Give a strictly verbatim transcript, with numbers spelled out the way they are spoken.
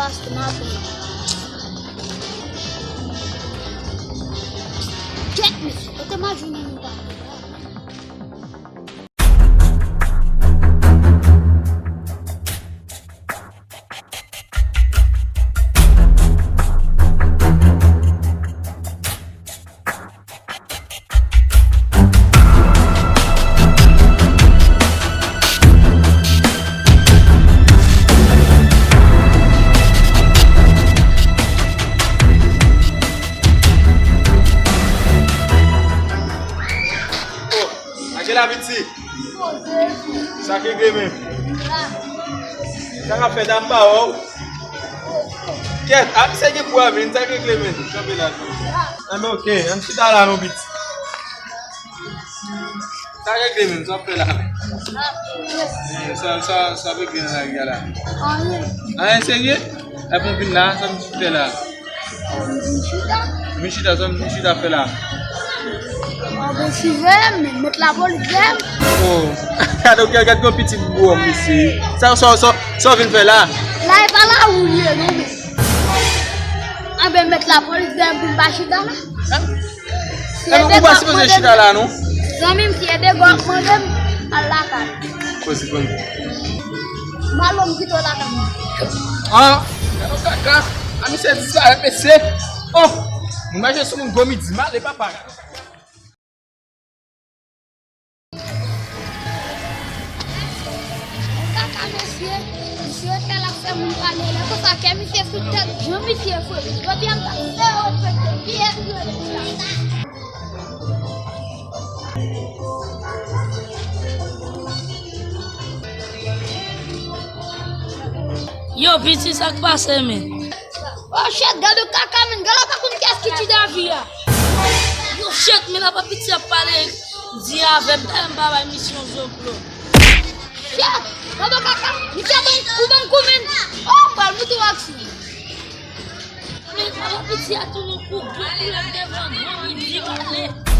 Paske m ap pran. Kèt, mesye, kote m ap jwenn yon moun parèy la? Oh, lage la piti. Sa k regle menm? Sa k ap fèt, a m pa wè w. Kèt, a misye gen pwoblèm, sa k regle menm? Kanpe la. Anben, oke, ann chita la non piti. Sa k regle menm, sa w ap fè la? Eh, sa, sa, sa w ap regle nan lari a la? Anyen. Anyen serye? Epi w vin la, sa m fè la? Vin chita. Vin chita, sa m vin chita fè la? Anben, siveye m, met lapolis dèyè m. Oh, gade, gade, gade yon pitit bwòm, mesye. Sa, sa, sa, sa w vin fè la? La, e pa lari w ye, non, men. Anben, met lapolis dèyè m pou m pa chita la. Epi ou pa sipoze chita la, non? Zanmi m, si e de gòl ap mande m, al lakay. Koze konn. Malo m kite w lakay. Ah, gade yon kaka. A misye disparèt, mesye. Oh, moun mache sou moun gwo midi, male papa. Kaka mesye, misye te la fè moun pale lè konsa kè misye sou tèt, jan misye fre. Jodi a m ta fè yo fè piyès yo. Yo, piti, sa k pase, men? Oh shit, gade kaka, men. Gade pa konn kiyès ki ti Davi a. Yo, shit, men la pa piti ap pale. Di avè m, talè m pa bay misyon zoklo. Shit, gade kaka, misye ban, ou ban m kou, men. Oh, m pral moute w aksyon. Men, la pa piti a tounen kou gwo koulèv devan gwo midi pale.